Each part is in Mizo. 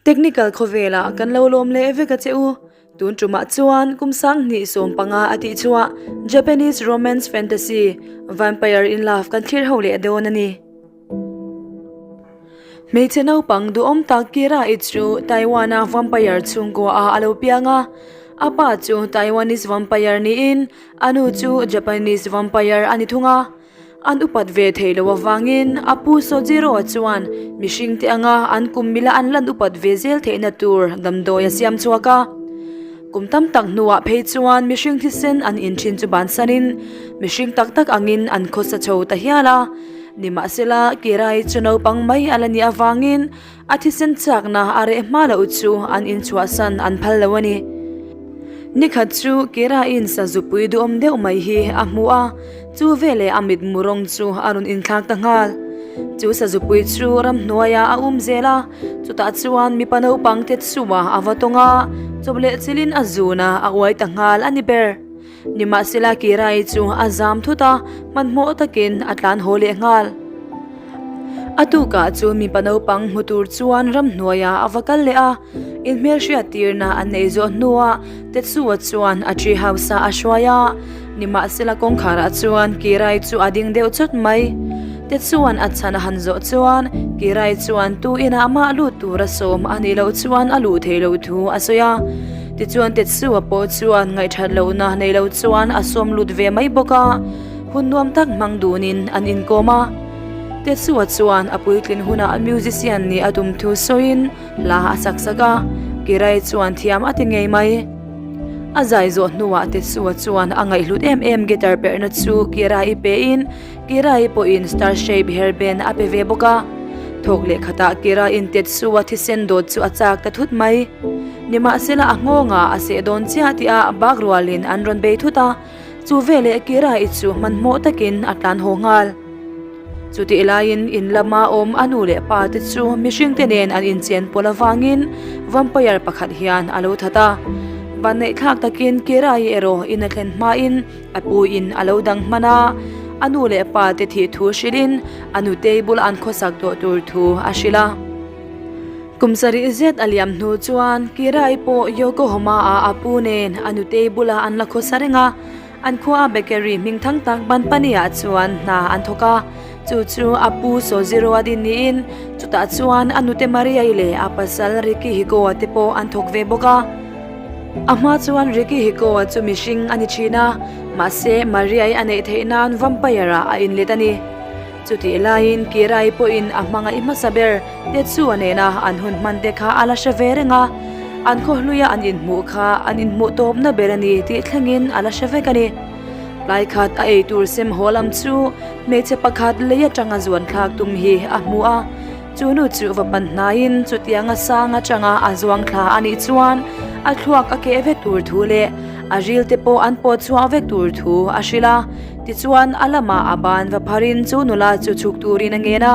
Technical khawvelah kan lo lawm leh vek a che u. Tun tumah chuan kum 2015 a tih chhuah Japanese romance fantasy Vampire in Love kan thlir ho leh dawn a ni. Hmeichhe naupang duhawm tak Kira-i chu Taiwan-a vampire chhungkua ah a lo piang a. A pa chu Taiwanese vampire niin a nu chu Japanese vampire a ni thung a. An upat ve theih loh avangin a pu Sojiro-a chuan mihringte anga an kum mila an lan upat ve zel theihna tur damdawi a siam chhuak a. Kum tam tak hnuah phei chuan mihring thisen an inthin chu bansanin mihring tak tak angin an khawsa chho ta hial a. Nimahsela, Kirai chu naupang mai a la nih avangin A thisen chakna a reh hma loh chu an inchhuahsan an phal lo a ni. Nikhat chu Kira-in sazupui duhawm deuh mai hi a hmu a, chu veleh a mitmu rawng chu a rawn inthlak ta nghal. Chu sazupui chu ramhnuaiah a um zel a, chutah chuan mipa naupang te chua a va tawng a, chawp leh chilin a zun a, a uai ta nghal a ni ber. Nimahsela Kirai chu a zam thut a, hmanhmawh takin a tlan haw leh nghal. A tukah chu mipa naupang hmu tur chuan ramhnuaiah a va kal leh a, inhmelhriat tirna an neih zawh hnuah Tetsuo chuan a tree house ah a hruai a, nimahsela kawngkharah chuan Kirai chu a ding deuh chawt mai. Tetsuoan a chhan a han zawh chuan Kirai chuan tu inah mah lut tura sawm a nih loh chuan a luh theih loh thu a sawi a. Tichuan Tetsuo pawh chuan ngaihthat lohna nei lo chuan a sawm lut ve mai bawk a, hun nuam tak hmang dunin an inkawm a. Tetsuo chuan a puitlin hunah musician nih a tum thu sawiin hla a sak sak a, Kirai chuan thiam a ti ngei mai. A zai zawh hnuah Tetsuo chuan a ngaihhlut em em guitar perhna chu Kirai pein Kirai pawhin star shape hairband a pe ve bawk a. Thawk leh khatah Kiraiin Tetsuo thisen dawt chu a chak ta thut mai. Nimahsela a nghawngah a seh dawn chiah tih a bak rualin an rawn bei thut a, chu veleh Kirai chu hmanhmawh takin a tlan haw nghal. Chutih laiin in lama awm a nu leh pa te chu mihringte nen an inchen pawlh avangin vampire pakhat hian a lo that a. Vanneihthlak takin Kirai erawh in a thlen hmain a puiin a lo dang hman a, a nu leh pa te thih thu hrilhin a nutei bula an khawsak tawh tur thu a hrilh a. Kum sarih zet a liam hnu chuan Kirai pawh Yokohama ah a pu nen a nutei bulah an la khawsa reng a, an khua a bakery hming thang tak Banpani ah chuan hna an thawk a, chu chu a pu Sojiro a din niin chutah chuan a nute Maria-i leh a pasal Riki Hiko-a te pawh an thawk ve bawk a. A hma chuan Riki Hiko-a chu mihring a ni thin a, mahse Maria-i a neih theih nan vampire ah a inlet a ni. Chutih laiin Kirai pawhin a hmangaih hmasa ber Tetsuo nena an hun hman te kha a la hre ve reng a, an khaw hluia an inhmuh kha an inhmuh tawpna ber a ni tih thlengin a la hre vek a ni. Tlai khat a eitur sem haw lam chu hmeichhe pakhat lei atanga zuan thlak tum hi a hmu a, chu nu chu va pan hnaiin chutianga sang atanga a zuang thla a nih chuan a thluak a keh vek tur thu leh a ril te pawh an pawt chhuah vek tur thu a hrilh a. Tichuan, a lamah a ban va pharin chu nula chu chhuk turin a ngen a.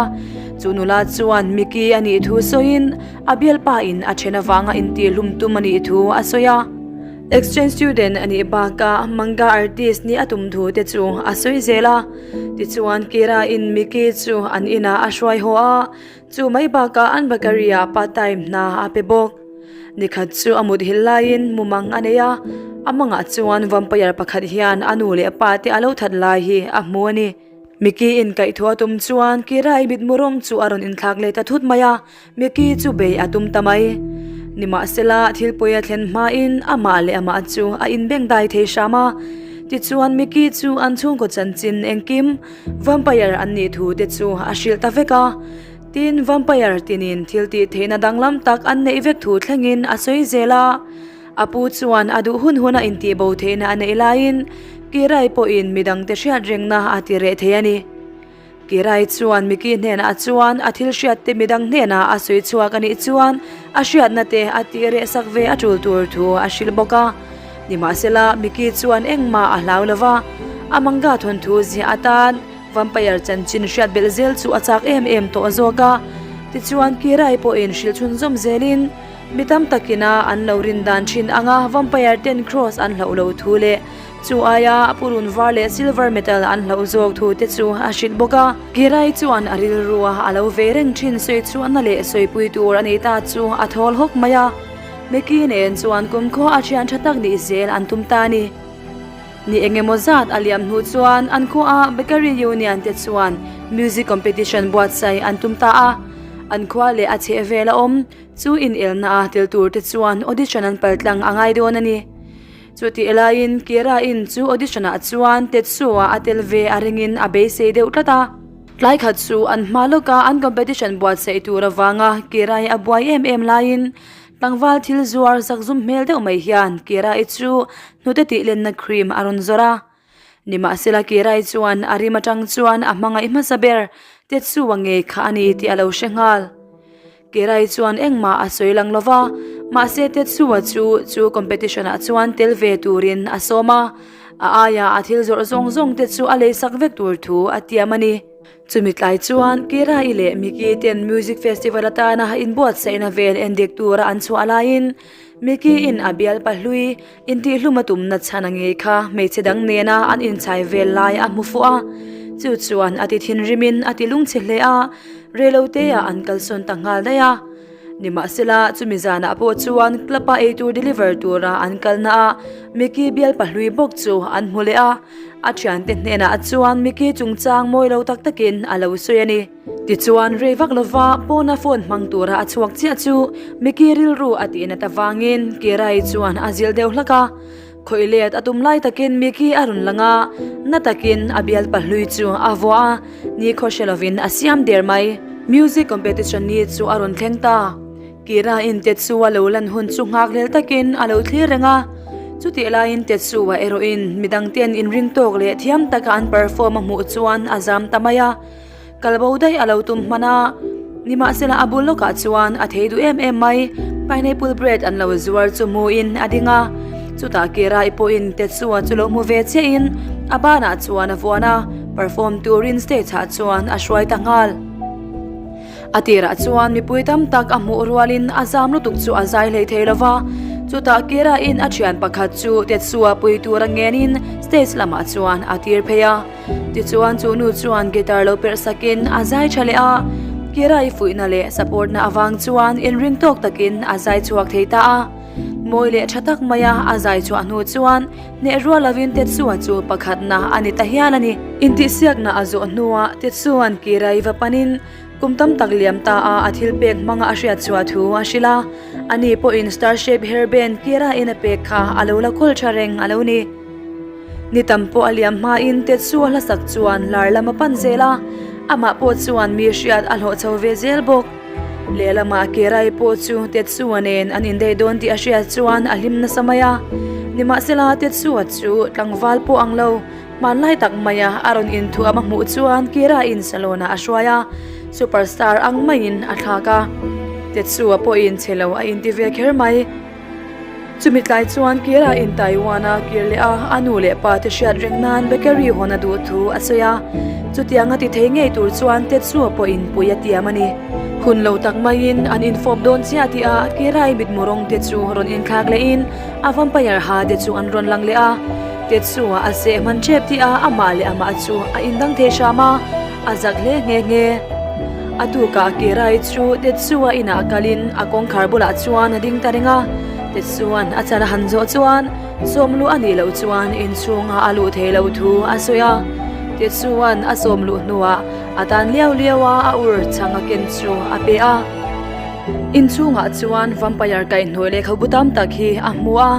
Chu nula chuan Mickey a nih thu sawiin a bialpa in a then avanga intihhlum tum a nih thu a sawi a. Exchange student a nih bakah manga artist nih a tum thu te chu a sawi zel a. Tichuan, Kira in Mickey chu an inah a hruai haw a. Chu mai bakah an bakery ah part time hna a pe bawk. Nikhat chu a mut hil laiin mumang a nei a, a mangah chuan vampire pakhat hian a nu leh a pa te a lo that lai hi a hmu a ni. Mickey in kaihthawh a tum chuan Kirai mitmu rawng chu a rawn inthlak leh ta thut mai a, Mickey chu bei a tum ta mai. Nimahsela thil pawi a thlen hmain amah leh amah chu a inbengdai thei hram a, tichuan Mickey chu an chhungkaw chanchin engkim Vampire an nih thu te chu a hrilh ta vek a, tin vampire tinin thil tih theihna danglam tak an neih vek thu thlengin a sawi zel a. A pu chuan a duh hun huna intihbo theihna a neih laiin Kirai pawhin midangte hriat rengna a ti reh thei a ni. Kirai chuan Mickey hnenah chuan a thil hriatte midang hnenah a sawi chhuak a nih chuan a hriatna te a tih reh sak ve a tul tur thu a hrilh bawk a. Nimahsela, Mickey chuan engmah a hlau lo va, a manga thawnthu ziah atan vampire chanchin hriat belh zel chu a chak em em tawh zawk a. Tichuan, Kirai pawhin hrilh chhunzawm zelin mi tam takina an lo rin dan thin anga vampire ten Cross an hlauh lo thu leh. Chu aia purun var leh silver metal an hlauh zawk thu te chu a hrilh bawk a. Kirai chuan a rilrua a lo ve reng thin sawi chhuahna leh sawipui tur a nei ta chu a thawl hawk mai a. Mickey nen chuan kumkhua a thian tha tak nih zel an tum ta a ni. Ni eng emaw zat a liam hnu chuan an khuaah Bakery Union te chuan music competition buatsaih an tum ta a. An khua leh a chhehvel a awm chu inelna a tel tur te chuan audition an paltlang a ngai dawn a ni. Chutih laiin Kira in chu audition ah chuan Tetsuo-a a tel ve a ringin a beisei deuh tlat a. Tlai khat chu an hma lawka an competition buatsaih tur avanga Kira-i a buai em em laiin tlangval thil zuar zakzum hmel deuh mai hian Kira-i chu hnute tih lenna cream a rawn zawrh a. Nimahsela Kira-i chuan a rim atang chuan a hmangaih hmasa ber Tetsuo-a ngei kha a ni tih a lo hre nghal. Kerai chuan engmah a sawi lang lova, mahse Tetsuo chu chu competition ah chuan tel ve turin a sawm a, a aia a thil zawrh zawng zawng te chu a lei sak vek tur thu a tiam a ni. Chumi tlai chuan Kerai leh Miki ten music festival atana inbuatsaihna vel endik tura an chhuah laiin Miki in a bial pahlui Intihhlum a tumna chhan a ngei kha hmeichhe dang nena an inchai vel lai a hmu fuh a, chu chuan a ti thinrimin a ti lungchhe hle a, reiloteah an kalsawn ta nghal daih a. Nimahsela, chumi zanah pawh chuan club-a eitur deliver tura an kalna ah Mickey bial pahlui bawk chu an hmu leh a, a thiante hnenah chuan Mickey chungchang mawi lo tak takin a lo sawi a ni. Tichuan, rei vak lova pawna phone hmang tura a chhuak chiah chu Mickey rilru a tih nat avangin Kirai chuan a zilh deuh hlak a. Khawih let a tum lai takin Mickey a rawn lang a, na takin a bial pahlui chu a vuah a, ni khaw hre lovin a siam der mai. Music competition ni chu a rawn thleng ta. Kiraiin Tetsuo lo lan hun chu nghakhlel takin a lo thlir reng a. Chutih laiin Tetsuo erawhin midangten inring tawk leh thiam taka an perform a hmuh chuan a zam ta mai a. Kal bo daih a lo tum hman a, nimahsela a bul lawkah chuan a thei duh em em mai. Pineapple bread an lo zuar chu hmuin a ding a, chutah Kirai pawhin Tetsuo chu lo hmu ve chiahin a banah chuan a vuan a, perform turin stage ah chuan a hruai ta nghal. A tirah chuan mipui tam tak a hmuh rualin a zam lutuk chu a zai hlei thei lova, chutah Kiraiin a thian pakhat chu Tetsuo pui tura ngenin stage lamah chuan a tir phei a. Tichuan chu nu chuan guitar lo perh sakin a zai tha leh a, Kirai fuihna leh support na avang chuan inring tawk takin a zai chhuak thei ta a. Mawi leh tha tak maia a zai chhuah hnu chuan hneh rual lovin Tetsuo chu pakhatna a ni ta hial a ni. Intihsiakna a zawh hnuah Tetsuoan Kirai va panin kum tam tak liam ta a a thil pek hmanga a hriat chhuah thu a hrilh a, ani pawhin star shape hairband Kiraiin a pek kha a lo la kawl tha reng a lo ni. Ni tam pawh a liam hmain Tetsuo hlasak chuan lar lam a pan zel a, amah pawh chuan mi hriat a hlawh chho ve zel bawk. Lehlamah Kerai pawh chu Tetsuo nen an indaih dawn tih a hriat chuan a hlim nasa mai a. Nimahsela Tetsuo chu tlangval pawh ang lo, hmanlai tak maia a rawn inthuam a hmuh chuan Keraiin salon-ah a hruai a, superstar ang maiin a thlak a. Tetsuo pawhin chhe lo a inti ve kher mai. Chumi tlai chuan Kira in Taiwan a kir leh a, a nu leh pa te hriat reng nan bakery hawn a duh thu a sawi a. Chutiang a ti thei ngei tur chuan Tetsuo pawh in pui a tiam a ni. Hun lo tak maiin an infawp dawn chiah tih a Kirai mitmu rawng te chu rawn inthlak leh in a vampire ha te chu an rawn lang leh a. Tetsuo a seh hman tep tih a amah leh amah chu a indang thei hram a, a zak hle nghe nghe. A tukah Kirai chu Tetsuo inah kalin a kawngkhar bulah chuan a ding ta reng a. Tetsuoan a chal a han zawh chuan sawm luh a nih loh chuan inchhunga a luh thei loh thu a sawi a. Tetsuoan a sawm luh hnuah a tan liau liau a, a ur chhang a ken chu a pe a. Inchhungah chuan vampire kaihhnawih lehkhabu tam tak hi a hmu a.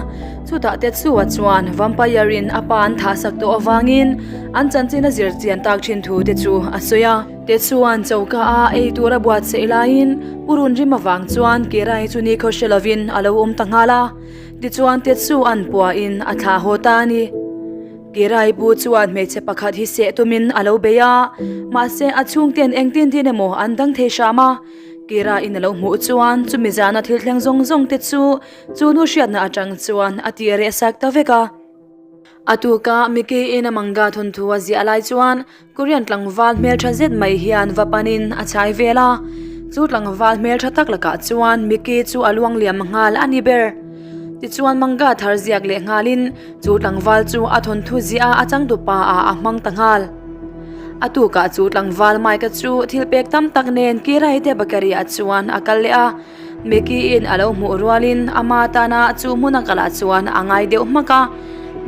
Chutah Tetsuo chuan vampire in a pa an thahsak tawh avangin an chanchin a zir chian tak thin thu te chu a sawi a. Tetsuoan choka a ei tur a buatsaih laiin purun rim avang chuan Kirai chu ni khaw hre lovin a lo awm ta nghal a. Tichuan Tetsuoan puahin a thlah haw ta a ni. Kirai pu chuan hmeichhe pakhat hi seh tumin a lo bei a, mahse a chhungten engtin tin emaw an dang thei hram a. Kiraiin a lo hmuh chuan chumi zana thil thleng zawng zawng te chu Chu nu hriatna atang chuan a ti reh sak ta vek a. A tuka Mickey in a manga thawnthu a ziah lai chuan Korean tlangval hmeltha zet mai hian va panin a chhai vel a. Chu tlangval hmeltha tak lakah chuan Mickey chu a luang liam nghal a ni ber. Tichuan manga thar ziak leh nghalin chu tlangval chu a thawnthu ziah a a changtupa ah a hmang ta nghal. A tukah chu tlangval Mike-a chu thil pek tam tak nen Kirai te bakery ah chuan a kal leh a. Mickey-in a lo hmuh rualin ama tana chu hmun a kalah chuan a ngai deuh hmak a.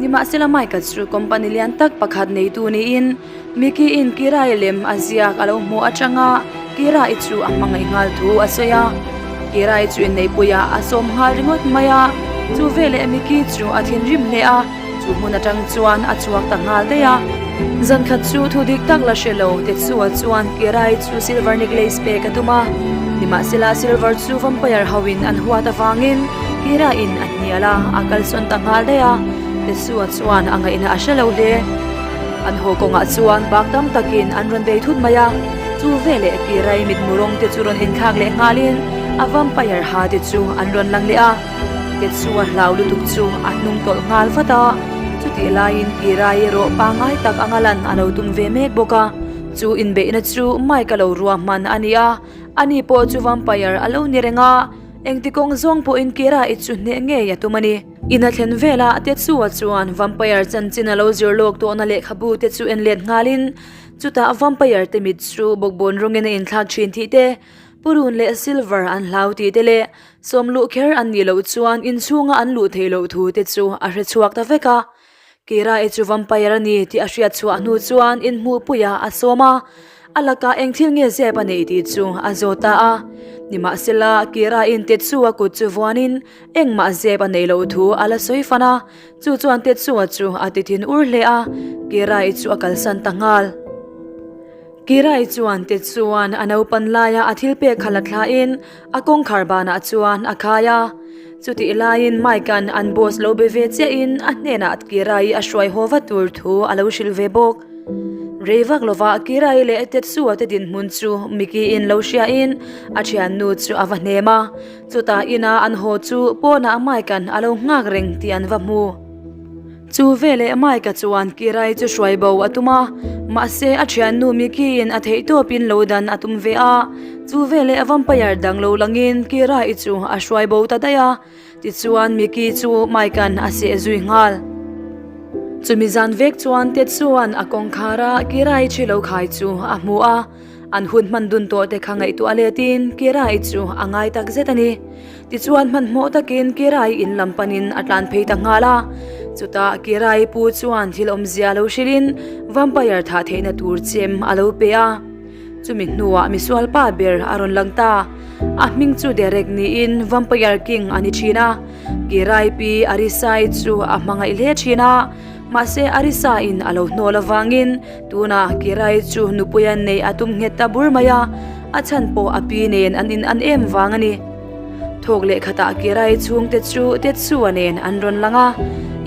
Nimahsela Mike-a chu company lian tak pakhat neitu niin Mickey-in Kirai lem a ziak a lo hmuh atanga Kirai chu a hmangaih nghal thu a sawi a. Kirai chu inneihpuiah a sawm nghal ringawt mai a, chu veleh Mickey chu a thinrim hle a, chu hmun atang chuan a chhuak ta nghal daih a. Zan khat chu thu dik tak la hre lo Tetsuo chuan Kirai chu silver necklace pek a tum a, nimahsela silver chu vampire hoin an huat avangin Kirai-in a hnial a, a kalsawn ta nghal daih a, Tetsuo chuan a ngaihna a hre lo hle. An haw kawngah chuan bak tam takin an rawn bei thut mai a, chu veleh Kirai mitmu rawng te chu rawn inthlak leh nghalin a vampire ha te chu an rawn lang leh a. Tetsu a hlau lutuk chu a hnung tawlh nghal vat a, chutih laiin Kirai erawh pangngai tak anga lan a lo tum ve mek bawk a. Chu inbeihna chu Mike a lo ruahman a ni a, ani pawh chu vampire a lo ni reng a, engti kawng zawng pawhin Kirai chu hneh ngei a tum a ni. In a thlen velah Tetsuo chuan vampire chanchin a lo zir lawk tawhna lehkhabu te chu en let nghalin chutah vampire te mit chu bawkbawn rawngin a inthlak thin tih te, purun leh silver an hlau tih te leh sawm luh kher an nih loh chuan inchhunga an luh theih loh thu te chu a hre chhuak ta vek a. Kira-i chu vampire a ni tih a hriat chhuah hnu chuan inhmuhpuiah a sawm a, a lakah eng thil nge zep a nei tih chu a zawt ta a. Nimahsela, Kira-in Tetsuo kut chu vuanin Engmah zep a neih loh thu a la sawi fan a, chu chuan Tetsuo chu a ti thin ur hle a, Kirai chu a kalsan ta nghal. Kirai chuan Tetsuoan a naupan laia a thil pek kha la thlain a kawngkhar banah chuan a khai a. Chutih laiin Mike-a'n an boss lo be ve chiahin a hnenah Kirai a hruai haw vat tur thu a lo hrilh ve bawk. Rei vak lovah Kirai leh Tetsuo te dinhmun chu Mickey-in lo hriain a thiannu chu a va hnem a. Chutah ina an haw chu pawnah Mike-a'n a lo nghak reng tih an va hmu. Chu veleh Mike-a chuan Kirai chu hruai bo a tum a, mahse a thiannu Mickey-in a theih tawpin lo dan a tum ve a. Chu veleh vampire dang lo langin Kirai chu a hruai bo ta daih a, tichuan Mickey chu Mike-a'n a seh zui nghal. Chumi zan vek chuan Tetsua'n a kawngkhara Kirai thi lo khai chu a hmu a. An hun hman dun tawh te kha ngaihtuah letin Kirai chu a ngai tak zet a ni. Tichuan hmanhmawh takin Kirai in lam panin a tlan phei ta nghal a. Chutah Kirai pu chuan thil awmzia lo hrilhin vampire thah theihna tur chem a lo pe a. Chumi hnuah misual pa ber a rawn lang ta. A hming chu Derek niin Vampire King a ni thin a. Kirai pi Arisai chu a hmangaih hle thin a. Mahse Arisa in a lo hnawl avangin Tunah Kirai chu nupui an neih a tum nghet ta bur mai a, a chhan pawh a pi nen an in an em vang a ni. Thawk leh khatah Kirai chhungte chu Tetsuo nen an rawn lang a,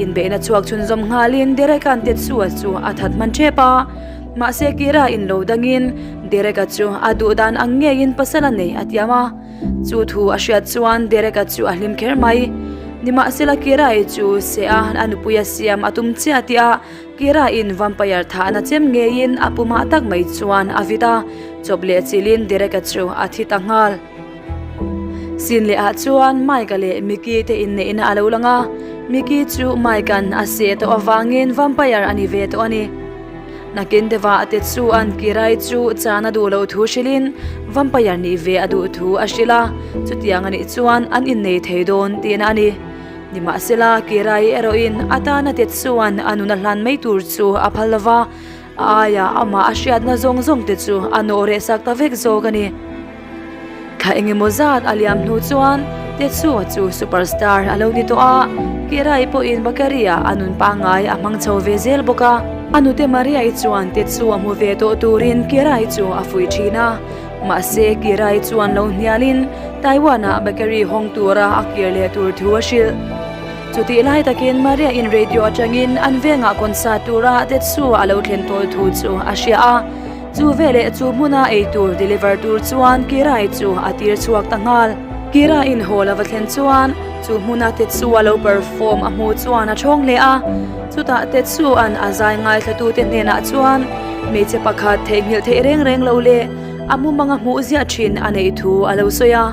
inbeihna chhuak chhunzawm nghalin Derek-a'n Tetsuo chu a that hman tep a. Mahse Kirai-in lo dangin Derek-a chu a duh dan ang ngeiin pasal a nei a tiam a. Chu thu a hriat chuan Derek-a chu a hlim kher mai. Nimahsela Kirai chu seh-a a nupui a siam a tum chiah tih a Kira-in vampire thahna chem ngeiin a pumah tak mai chuan a vit a, chawp leh chilhin Derek-a chu a thi ta nghal. Sin leh ah chuan Mike-a leh Mickey te inneihna a lo lang a, Mickey chu Mike-a'n a seh tawh avangin vampire a ni ve tawh a ni. Nakin deuhah Tetsu-a'n Kirai chu chan a duh loh thu hrilhin vampire nih ve a duh thu a hrilh a, chutiang a nih chuan an innei thei dawn tihna a ni. Nimahsela, Kirai erawhin a tana Tetsuan a nun a hlan mai tur chu a phal lo va, a aiah amah a hriatna zawng zawng te chu a nawh reh sak ta vek zawk a ni. Thla engemaw zat a liam hnu chuan Tetsuo chu superstar a lo ni tawh a, Kirai pawhin bakery-ah a nun pangngai a hmang chho ve zel bawk a. A nute Maria-i chuan Tetsuo hmu ve tawh turin Kirai chu a fuih thin a. Mahse, Kirai chuan lo hnialin Taiwan-ah bakery hawng tura a kir leh tur thu a hrilh. Chutih lai takin Maria-in radio atangin an vengah concert tura Tetsu a lo thlen tawl thu chu a hria a. Chu veleh chu hmuna ei tur deliver tur chuan Kirai chu a tir chhuak ta nghal. Kirai-in hall a va thlen chuan chu hmuna Tetsu a lo perform a hmuh chuan a thawng hle a. Chutah Tetsu-a'n a zai ngaithlatute hnenah chuan hmeichhe pakhat theihnghilh theih reng reng lo leh a mumanga hmuh ziah thin a neih thu a lo sawi a.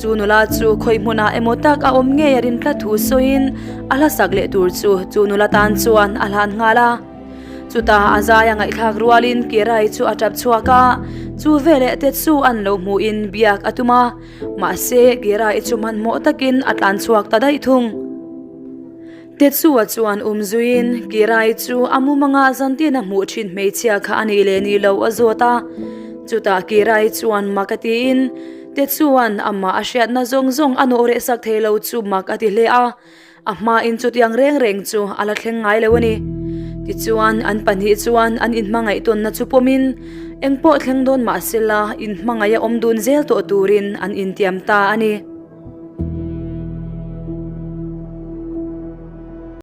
Chu nula chu khawi hmunah emaw tak a awm ngei a rin tlat thu sawiin a hla sak leh tur chu chu nula tan chuan a hlan nghal a. Chutah a zai a ngaihthlak rualin Kirai chu a tap chhuak a, chu veleh te chu an lo hmuhin biak a tum a, mahse Kirai chu hmanhmawh takin a tlan chhuak ta daih thung. Tetsu'a chuan um zuiin Kirai chu a mumanga zantin a hmuh thin hmeichhia kha a nih leh nih loh a zawt a. Chutah Kirai chuan mak a tiin Tetsu'an amah a hriatna zawng zawng a nawh reh sak thei lo chu mak a ti hle a. A hmain chutiang reng reng chu a la thleng ngai lo a ni. Tichuan an pahnih chuan an inhmangaih tawnna chu pawmin engpawh thleng dawn mahsela inhmangaih a awm dun zel tawh turin an intiam ta a ni.